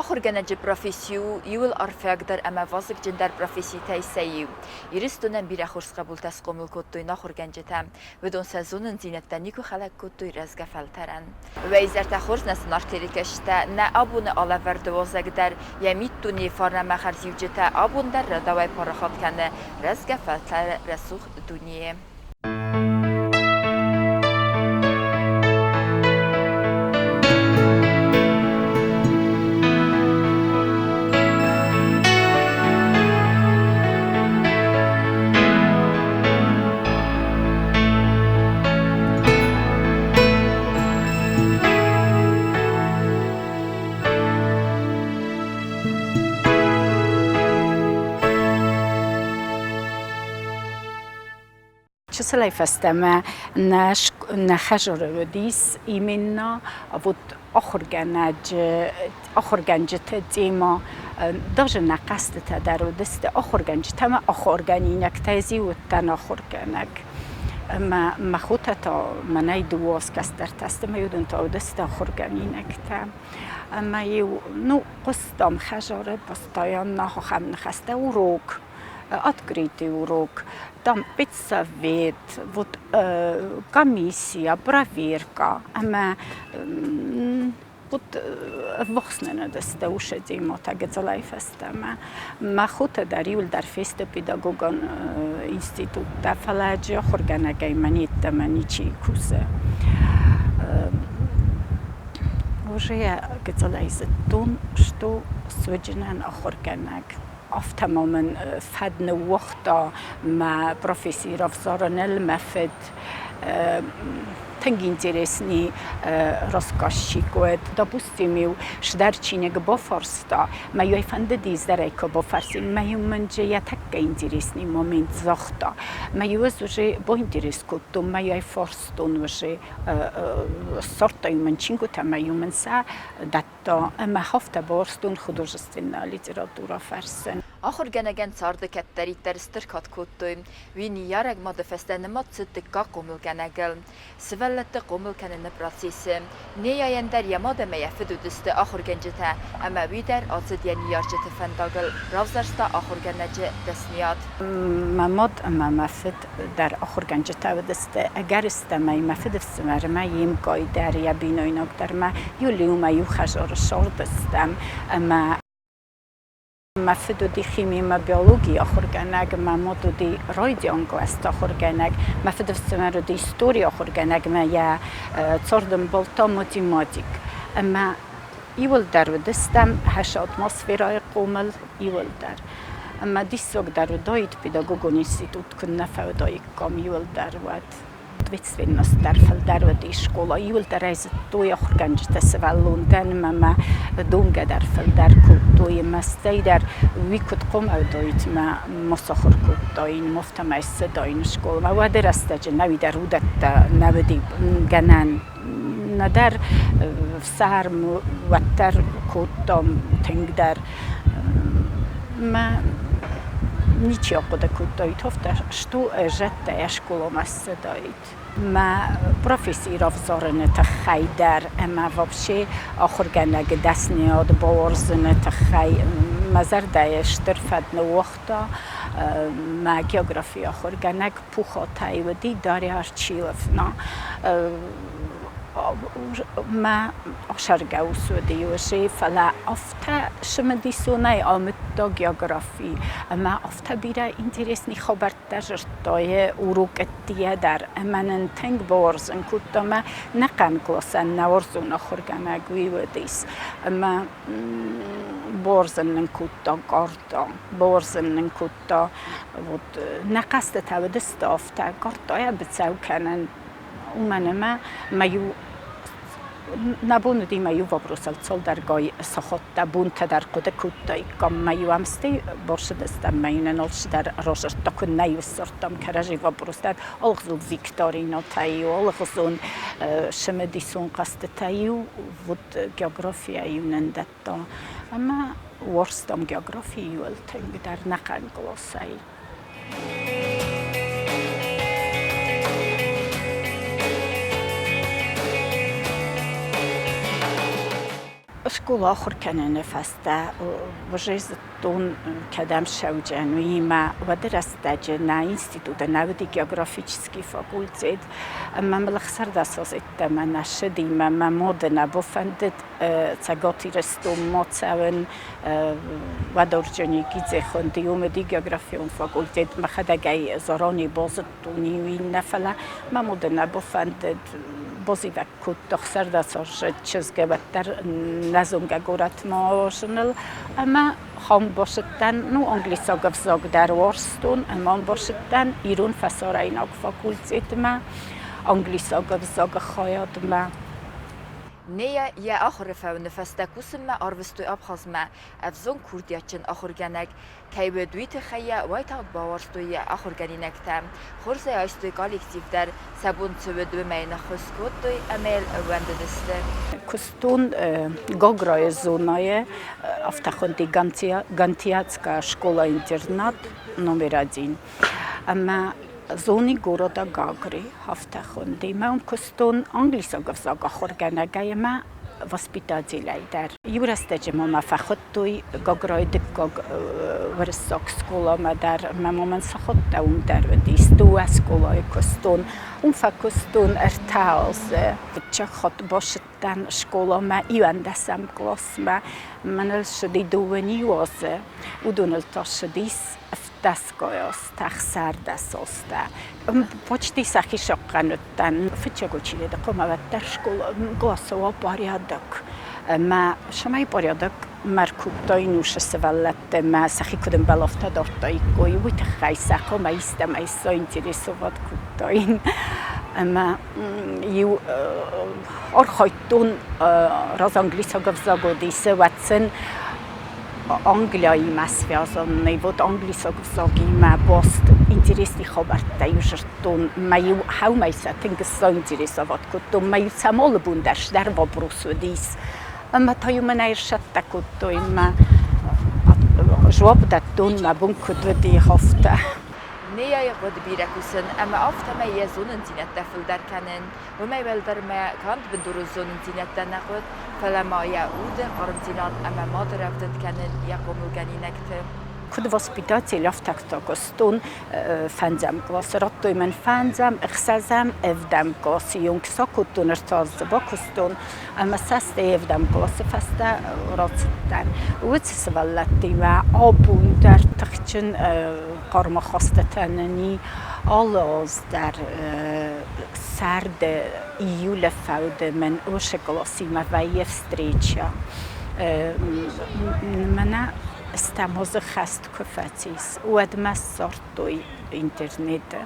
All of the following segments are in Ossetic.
Ахуыргӕнӕджы професси у иууыл арфиагдӕр ӕмӕ вазыгджындӕр професситӕй сӕ иу. Ирыстонӕн бирӕ хорз хъӕбултӕ схъомыл кодтой нӕ ахуыргӕнджытӕ. Уыдон сӕ зонындзинӕдтӕ никуы хӕлӕг кодтой рӕзгӕ фӕлтӕрӕн. Уӕ изӕртӕ хорз нӕ сын артеликӕсджытӕ, нӕ абоны алӕвӕрды уазӕг дӕр йӕ миддунейы фарн ӕмӕ хӕрзиуджытӕ абон дӕр рӕдауӕй парахат кӕны рӕзгӕ фӕлтӕры рӕсугъд дунейы. Чысылӕй фӕстӕмӕ нӕ нӕ хӕдзары уыдис именно вот ахуыргӕнӕджы ахуыргӕнджыты темӕ, даже нӕ хъӕзтытӕ дӕр уыдысты ахуыргӕнджытӕ ӕмӕ ахуыргӕнинӕгтӕй дзы уыдтӕн ахуыргӕнӕг. Ӕмӕ мӕ хотӕ та мӕнӕй дыууӕ кӕстӕртӕ сты, ӕмӕ уыдон та уыдысты ахуыргӕнинӕгтӕ. Ӕмӕ-иу, ну, хъуыстам хӕдзары постоянно ахӕм ныхӕстӕ урок, открытый урок, там педсовет, вот комиссия, проверка ӕмӕ вот ӕввахс нын уыдысты усӕдзимӕ гыццылӕй фӕстӕмӕ. Мӕ хотӕ дӕр иуылдӕр фесты педагогон институттӕ, фӕлӕ ӕджы ахуыргӕнӕгӕй мӕн йеддӕмӕ ничи кусы. Уже йӕ гыццылӕй зыдтон, что суыдзынӕн ахуыргӕнӕг. Афтӕ ма мын фӕд ныууагъта мӕ професси равзарыныл мӕ фыд. Тынг интересный рассказчик уыд. Допустим-иу сдӕр чиныг бафарста, мӕ йӕ фӕндыди сдӕрӕй куы бафӕрсин, мӕ-иу мын же йӕ тӕккӕ интересный момент загъта. Мӕ-иу ӕз уже баинтерес кодтон, мӕ йӕ фарстон уже, ссардта-иу мын чингуытӕ, мӕ-иу мын сӕ дӕтта ӕмӕ афтӕ бауарзтон художественная литературӕ фӕрсын. Ахуыргӕнӕгӕн царды кӕддӕриддӕр стыр кад кодтой. Уый ныййарӕг мады фӕстӕ нымад цыд дыккаг хъомылгӕнӕгыл. Сывӕллӕтты хъомыл кӕныны процессы Неяйӕн дӕр йӕ мад ӕмӕ йӕ фыд уыдысты ахуыргӕнджытӕ, ӕмӕ уый дӕр ацыд йӕ ныййарджыты фӕндагыл, равзӕрста ахуыргӕнӕджы дӕсныйад. Мӕ мад ӕмӕ мӕ фыд дӕр ахуыргӕнджытӕ уыдысты. Ӕгӕрыстӕмӕй мӕ фыдыфсымӕрмӕ йе мкъай дӕр, йӕ бинойнаг дӕр мӕ иу лиумӕ иу хӕдзары сардыстӕм ӕмӕ Мӕ фыд уыди хими ӕмӕ биологийы ахуыргӕнӕг, мӕ мад уыди райдиан кълӕсты ахуыргӕнӕг, мӕ фыдыфсымӕр уыди историйы ахуыргӕнӕг ӕмӕ йӕ цардӕмбал та математик. Ӕмӕ иуылдӕр уыдыстӕм хӕсы атмосферӕйы хъомыл, иуылдӕр. Ӕмӕ диссаг дӕр уыдаид, педагогон институт куыннӕ фӕуыдаиккам иуылдӕр, уӕд. Ответственность дӕр фылдӕр уыди скъола. Иуылдӕр ӕй зыдтой ахуыргӕнджытӕ сывӕллонтӕн ӕмӕ мӕ домгӕ дӕр фылдӕр кодтой ӕмӕ стӕй дӕр уый куыд хъомӕуыдаид мӕ ма сахуыр кодтаин, ма афтӕмӕй ссыдаин скъоламӕ. Уӕды рӕстӕджы нӕуи дӕр уыдӕттӕ нӕ уыди гӕнӕн. Нӕдӕр ӕфсарм уӕддӕр кодтам тынгдӕр. Мӕ ничи ахъуыды кодтаид, афтӕ что зӕдтӕ скъоламӕ ссыдаид. Мӕ професси равзарыны тыххӕй дӕр ӕмӕ вообще ахуыргӕнӕгы дӕсныйад бауарзыны тыххӕй мӕ зӕрдӕйы стыр фӕд ныууагъта мӕ географийы ахуыргӕнӕг Пухотӕй уыди Дарья Арчиловна. Мӕ ӕхсаргӕ ус уыди уыцы, фӕлӕ афтӕ цымыдисонӕй амыдта географи ӕмӕ афтӕ бирӕ интересный хабӕрттӕ зыдта урокӕттийӕ дӕр ӕмӕ нын тынг бауарзын кодта мӕ нӕхъӕн къласӕн нӕ уарзон ахуыргӕнӕг уый уыдис. Ӕмӕ бауарзын нын кодта картӕ, бауарзын нын кодта вот нӕ хъӕстытӕ уыдысты афтӕ, картӕйӕ быцӕу кӕнын, уымӕн ӕмӕ мӕ иу нӕ бон уыди мӕ иу вопросыл цалдӕргай сахаттӕ, бонтӕ дӕр хъуыды кодтаиккам. Мӕ-иу ӕм стӕй бацыдыстӕм, мӕ-иу нын алцыдӕр разырдта, куыннӕ-иу ссардтам кӕрӕдзи вопростӕ, алыгъуызон викторинӕтӕ-иу, алыгъуызон цымыдисон хъӕзтытӕ-иу вот географийӕ-иу нын дӕтта. Ӕмӕ уарзтам географи иуыл тынгдӕр нӕхъӕн къласӕй. Скъола ахуыр кӕныны фӕстӕ уже зыдтон, кӕдӕм ссӕуджӕн, уыимӕ уӕды рӕстӕджы нӕ институты нӕ уыди географический факультет. Ӕмӕ мыл ӕхсӕрдӕс азы йеддӕмӕ нӕ ссыди, мӕ мӕ моды нӕ бафӕндыд Цӕгат Ирыстонмӕ цӕуын. Уӕд Орджоникидзе хуынди, уым уыди географион факультет. Мӕхӕдӕг ӕй Зарани базыдтон иу иннӕ, фӕлӕ мӕ моды нӕ бафӕндыд. Базивӕг кодта ӕхсӕрдӕсаздзыд чызг уӕддӕр нӕзонгӕ горӕтмӕ аразыныл ӕмӕ ам бацыдтӕн, ну, англисаг ӕвзаг дӕр уарзтон ӕмӕ ам бацыдтӕн ирон фӕсарӕйнаг факультетмӕ, англисаг ӕвзагы хайадмӕ. Нея йӕ ахуыры фӕуыны фӕстӕ кусынмӕ арвыстой Абхазмӕ. Ӕвзонг курдиатджын ахуыргӕнӕг кӕй уыд, уый тыххӕй йӕ уайтагъд бауарзтой йӕ ахуыргӕнинӕгтӕ. Хорз ӕй айстой коллектив дӕр, сӕ бон цы уыд, уымӕй ныххуыс кодтой ӕмӕ йыл ӕууӕндыдысты. Куыстон Гаграйы зонӕйы, афтӕ хуынди Гантиатская школа-интернат номер один. Ӕмӕ зони города Гагры, афтӕ хуынди. Мӕ уым куыстон англисаг ӕвзаг ахуыргӕнӕгӕй ӕмӕ воспитателӕй дӕр. Иу рӕстӕджы ма мӕ фӕхуыдтой Гаграйы дыккаг уырыссаг скъоламӕ дӕр ӕмӕ ма мӕн цы хуыдта, уым дӕр уыдис. Дыууӕ скъолайы куыстон. Уым фӕкуыстон ӕртӕ азы. Фыццаг хатт бацыдтӕн скъоламӕ иуӕндӕсӕм къласмӕ. Мӕныл ссыди дыууын иу азы, уыдоныл та ссыдис ӕфтдӕсгай азтӕ, ӕхсӕрдӕс азтӕ. Почти сӕхи сахъхъӕн уыдтӕн. Фыццаг училищейы хъуамӕ уӕддӕр скъола уа порядок. Ӕмӕ цӕмӕй порядок ма ркодтаин уыцы сывӕллӕтты мӕ сӕхи куыд ӕмбӕлы, афтӕ дардтаиккой, уый тыххӕй сӕ хъуамӕ истӕмӕй заинтересовать кодтаин. Ӕмӕ иу архайдтон раз англисаг ӕвзаг уыдис, уӕд сын Англияимӕ связанный, вот англисаг ӕвзагимӕ баст интересный хабӕрттӕ-иу зыдтон. Мӕ-иу хӕумӕй сӕ тынг заинтересовать кодтон. Мӕ-иу сӕм алы бон дӕр дӕр вопрос уыдис. Ӕмӕ та-иу мӕн ӕрсӕттӕ кодтой мӕ дзуапп дӕттон, мӕ бон куыд уыди, афтӕ. Неяйы хъуыд бирӕ кусын ӕмӕ афтӕмӕй йӕ зонындзинӕдтӕ фылдӕр кӕнын. Уымӕй уӕлдӕр ма канд бындурон зонындзинӕдтӕ нӕ хъуыд, фӕлӕ ма йӕ уды хъармдзинад ӕмӕ мады рӕвдыд кӕнын йӕ хъомылгӕнинӕгты. Куыд воспитатель, афтӕ куыстон фӕндзӕм къласы. Радтой мын фӕндзӕм, ӕхсӕзӕм, ӕвдӕм къласы онг сӕ кодтон, ӕртӕ азы бакуыстон ӕмӕ сӕ стӕй ӕвдӕм къласы фӕстӕ рацыдтӕн. Уыцы сывӕллӕттимӕ абон дӕр тыхджын хъармахастытӕ нын и. Алы аз дӕр сӕрды июлы фӕуды мын уыцы къласимӕ вӕййы встреча. Мӕнӕ стӕм азы хӕст куы фӕцис, уӕд мӕ ссардтой интернеты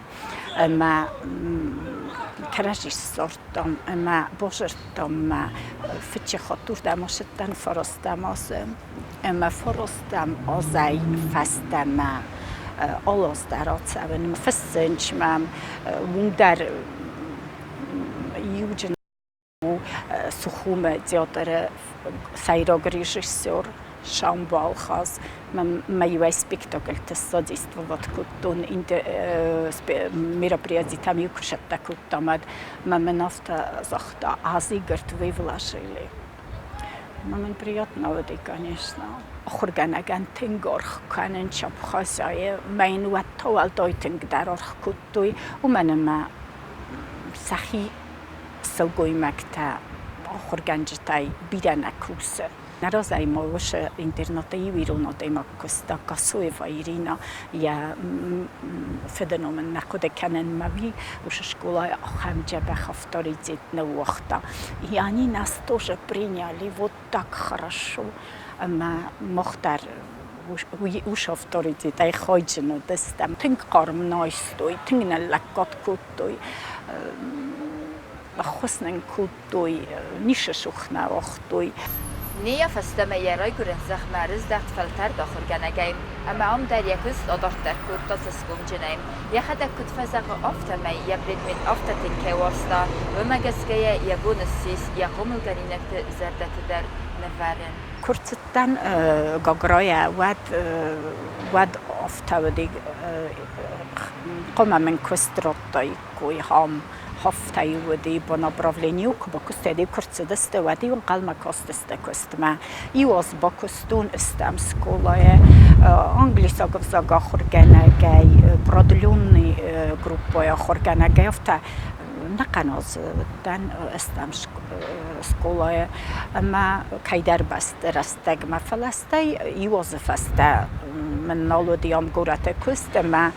ӕмӕ кӕрӕдзи ссардтам ӕмӕ базыдтам мӕ фыццаг хатт уырдӕм ацыдтӕн фарастӕм азы ӕмӕ фарастӕм азӕй фӕстӕмӕ алы аз дӕр ацӕуын. Фыссынц мӕм, уым дӕр иуджын у Сухумы театры сӕйраг режиссер Шамбо Алхаз. Мӕ иуӕй спектакльты содействовать кодтон, мероприятитӕм-иу куы сӕттӕ кодтам, уӕд мӕ мын афтӕ загъта: Аз, Игорь, вы вложили. Мӕн приятно уыди, конечно. Ахуыргӕнӕгӕн тынг аргъ кӕнын Чапхазайы. Мӕ йын уӕд та уӕлдай тынгдӕр аргъ кодтой, уымӕн ӕмӕ сӕхи сылгоймӕгтӕ ахуыргӕнджытӕй бирӕ нӕ кусы. Нӕ разӕй ма уыцы интернаты иу ирон адӕймаг куыста, Касоева Ирина, йӕ фыды ном ын нӕ хъуыды кӕнын мӕ уый уыцы скъолайы ахӕм дзӕбӕх авторитет ныууагъта. И они нас тоже приняли вот так хорошо. Ӕмӕ мах дӕр уыцы авторитетӕй хайджын уыдыстӕм. Тынг хъарм нӕ айстой, тынг нӕ лӕггад кодтой, ӕххуыс нын кодтой, ницы цух нӕ уагътой. Нея фӕстӕмӕ йӕ райгуырӕн зӕхмӕ ӕрыздӕхт фӕлтӕрд ахуыргӕнӕгӕй, ӕмӕ ам дӕр йӕ куыст адарддӕр кодта цӕсгомджынӕй. Йӕхӕдӕг куыд фӕзӕгъы, афтӕмӕй йӕ предмет афтӕ тынг кӕй уарзта, уымӕ гӕсгӕ йӕ бон ссис йӕ хъомылгӕнинӕгты зӕрдӕты дӕр нывӕрын. Куы рцыдтӕн Гаграйӕ, уӕд, уӕд афтӕ уыди, хъуамӕ мын куыст радтаиккой ам. Афтӕ-иу уыди, по направлению куы бакуыстӕй куы рцыдысты, уӕд-иу ӕнхъӕлмӕ кастысты куыстмӕ. Иу аз бакуыстон стӕм скъолайы англисаг ӕвзаг ахуыргӕнӕгӕй, продленный группӕйы ахуыргӕнӕгӕй, афтӕ ӕнӕхъӕн аз уыдтӕн стӕм скъолайы ӕмӕ кӕйдӕр бӕсты рӕстӕгмӕ, фӕлӕ стӕй иу азы фӕстӕ мын нал уыди ам горӕты куыст ӕмӕ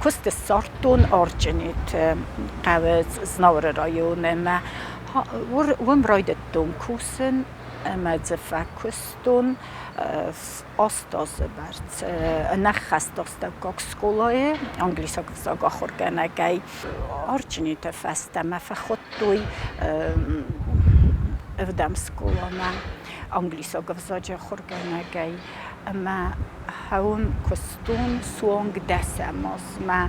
куыст ссардтон Орджониты хъӕуы Знауыры районы ӕмӕ уым райдыдтон кусын ӕмӕ дзы фӕкуыстон 8 азы бӕрц ӕнӕххӕст астӕуккаг скъолайы англисаг ӕвзаг ахуыргӕнӕгӕй. Орджониты фӕстӕ мӕ фӕхуыдтой ӕвдӕм скъоламӕ англисаг ӕвзаджы ахуыргӕнӕгӕй ӕмӕ хъӕуы куыстон суанг дӕсӕм азмӕ.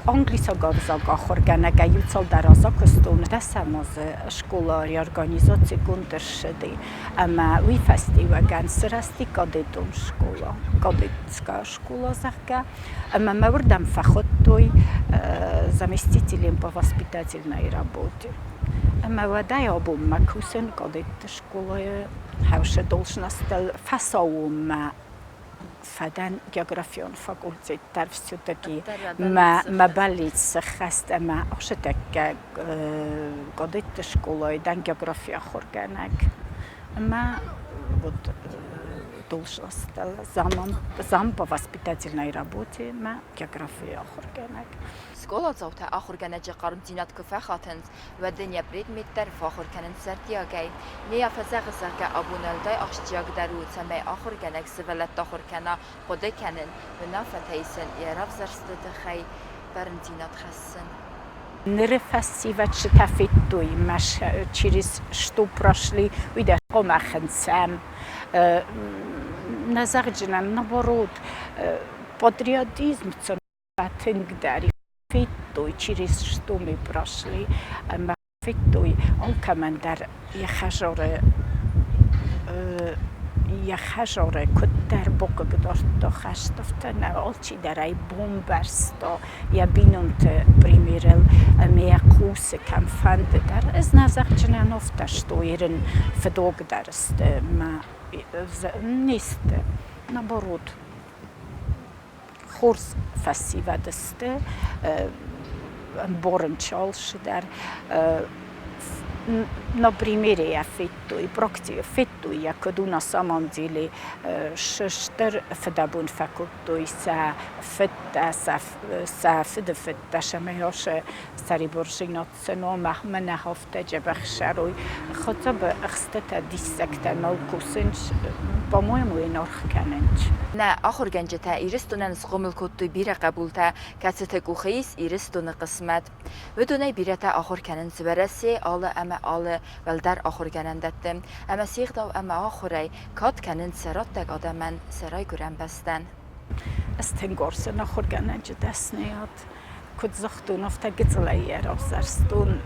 Англисаг ӕвзаг ахуыргӕнӕгӕй иу цалдӕр азы куыстон. Дӕсӕм азы скъола реорганизацигонд ӕрцыди ӕмӕ уый фӕстиуӕгӕн сырӕзти кадетон скъола, кадетская школа, зӕгъгӕ. Ӕмӕ мӕ уырдӕм фӕхуыдтой заместителем по воспитательной работе. Ӕмӕ уӕдӕй абонмӕ кусын кадетты скъолайы хӕусы должностыл фӕсаууонмӕ фӕдӕн географион факультет дӕр все-таки мӕ бӕллиц сӕххӕст ӕмӕ ӕхсӕтӕккӕ кадетты скъолайы дӕн географи ахуыргӕнӕг. Ӕмӕ вот должностыл зам по воспитательной работе мӕ географийы ахуыргӕнӕг. Скъоладзаутӕ ахуыргӕнӕджы хъармдзинад куы фӕхатынц, уӕд ын йӕ предмет дӕр фӕахуыр кӕнынц зӕрдиагӕй. Не фӕзӕгъы, зӕгъгӕ, абон уӕлдай ахсджиагдӕр у, цӕмӕй ахуыргӕнӕг сывӕллӕтты ахуыр кӕна хъуыды кӕнын, уынаффӕтӕ исын, йӕ равзӕрсты тыххӕй бӕрндзинад хӕссын. Ныры фӕсивӕд цытӕ федтой мӕ через что прошли, уый дӕр хъуамӕ хынцӕм. Нӕ зӕгъджынӕн, наоборот, патриотизм сын фӕтынгдӕр федтой, через что мы прошли ӕмӕ федтой алкӕмӕн дӕр йӕ хӕдзары йӕ хӕдзары куыддӕр бахъыгдардта хӕст, афтӕ нӕ алчидӕр ӕй бамбӕрста йӕ бинонты примерыл ӕмӕ йӕ хъусы кӕмфӕнды дӕр. Ӕз нӕ зӕгъджынӕн афтӕ что ирын фыдогдӕр сты мӕ не сты, наоборот. Хорз фӕсивӕд сты, ӕмбарын алцыдӕр. На примере йӕ федтой, федтой йӕ, куыд у на самом деле стыр фыдӕбон фӕкодтой сӕ фыдтӕ, сӕ фыдыфыдтӕ, цӕмӕй ацы сӕрибардзинад сын махмӕ нӕ афтӕ дзӕбӕх ссарой. Хотя бы ӕхстытӕ диссӕгтӕ нал кусынц, по-моему, йын аргъ кӕнынц. Нӕ ахуыргӕнджытӕ Ирыстонӕн схъомыл кодтой бирӕ хъӕбултӕ, кӕцыты къухы ис Ирыстоны хъысмӕт. Уыдонӕй бирӕтӕ ахуыр кӕнынц Уӕрӕсе алы ӕмӕ алы уӕлдӕр ахуыргӕнӕндӕтты ӕмӕ се гъдау ӕмӕ ахуырӕй кад кӕнынц сӕ раттӕг адӕмӕн, сӕ райгуырӕн бӕстӕн. Ӕз тынг уарзын ахуыргӕнӕджы дӕсныйад. Куыд загътон, афтӕ гыццылӕй йӕ равзӕрстон,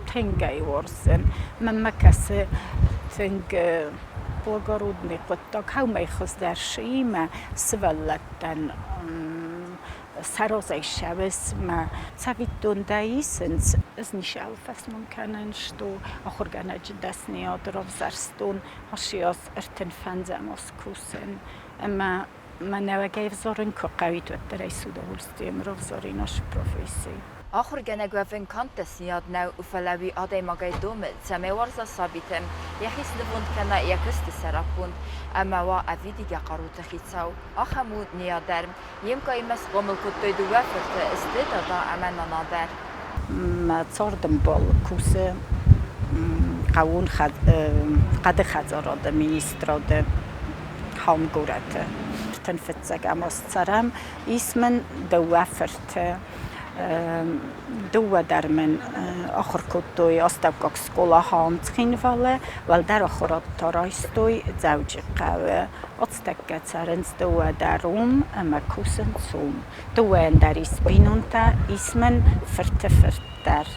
тынг ӕй уарзын. Мӕнмӕ кӕсы тынг благородный хъуыддаг, хӕумӕй хуыздӕр сыимӕ сывӕллӕттӕн сӕ разӕй ссӕуыс мӕ цӕвиттон дӕ исынц. Ӕз ницӕуыл фӕсмон кӕнын, что ахуыргӕнӕджы дӕсныйад равзӕрстон, ацы 35-ӕм аз кусын ӕмӕ Мӕ нӕуӕгӕй ӕвзарын куы хъӕуид, уӕддӕр ӕй с удовольствием равзарин ацы професси. Ахуыргӕнӕг уӕвын канд дӕсныйад нӕу, фӕлӕ уый адӕймагӕй домы, цӕмӕй уарза сабиты, йӕхи снывонд кӕна йӕ куысты сӕраппонд ӕмӕ уа ӕвидигӕ хъаруты хицау. Ахӕм у Ниа дӕр. Йе мкъаимӕ схъомыл кодтой дыууӕ фырты, сты дада ӕмӕ нана дӕр. Мӕ цардӕмбал кусы хъӕууон хъӕды хӕдзарады министрады хъӕум горӕты. Ӕртын фыццӕгӕм аз цӕрӕм, ис мын дыууӕ фырты. Дыууӕ дӕр мын ахуыр кодтой астӕуккаг скъола хъӕум Цхинвалы, уӕлдӕр ахуырад та райстой Дзӕуджыхъӕуы. Ацтӕккӕ цӕрынц дыууӕ дӕр уым ӕмӕ кусынц уым. Дыууӕйӕн дӕр ис бинонтӕ, ис мын фырты фырт дӕр.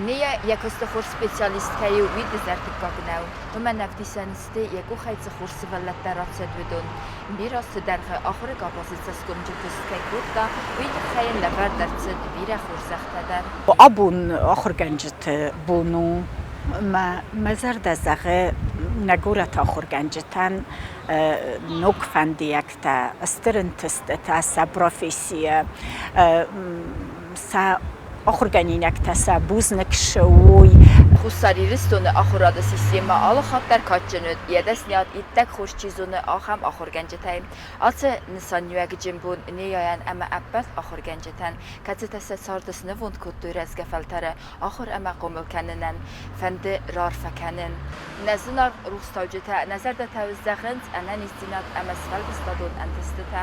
Ния йӕ куысты хорз специалист кӕй у, уый дызӕрдыггаг нӕу. Уымӕн ӕвдисӕн сты, йӕ къухӕй цы хорз сывӕллӕттӕ рацыд, уыдон. Бирӕ азты дӕргъы ахуыры къабазы цӕсгомджын куыст кӕй кодта, уый тыххӕй йын лӕвӕрд ӕрцыд бирӕ хорзӕхтӕ дӕр. Абон ахуыргӕнджыты бон у мӕ мӕ зӕрдӕ зӕгъы нӕ горӕты ахуыргӕнджытӕн ног фӕндиӕгтӕ, стыр ӕнтыстытӕ сӕ профессийӕ, сӕ ахуыргӕнинӕгтӕ сӕ бузныг ссӕуой. Хуссар Ирыстоны ахуырады системӕ алы хатт дӕр кадджын уыд, йӕ дӕсниад иттӕг хорз чи зоны, ахӕм ахуыргӕнджытӕй. Ацы нысаниуӕгджын бон Неяйӕн ӕмӕ ӕппӕт ахуыргӕнджытӕн, кӕцытӕ сӕ царды снывонд кодтой рӕзгӕ фӕлтӕры ахуыр ӕмӕ хъомыл кӕнынӕн, фӕнды раарфӕ кӕнын. Нӕ зынаргъ рухстауджытӕ, нӕ зӕрдӕтӕ зӕгъынц ӕнӕниздзинад ӕмӕ сфӕлдыстадон ӕнтыстытӕ.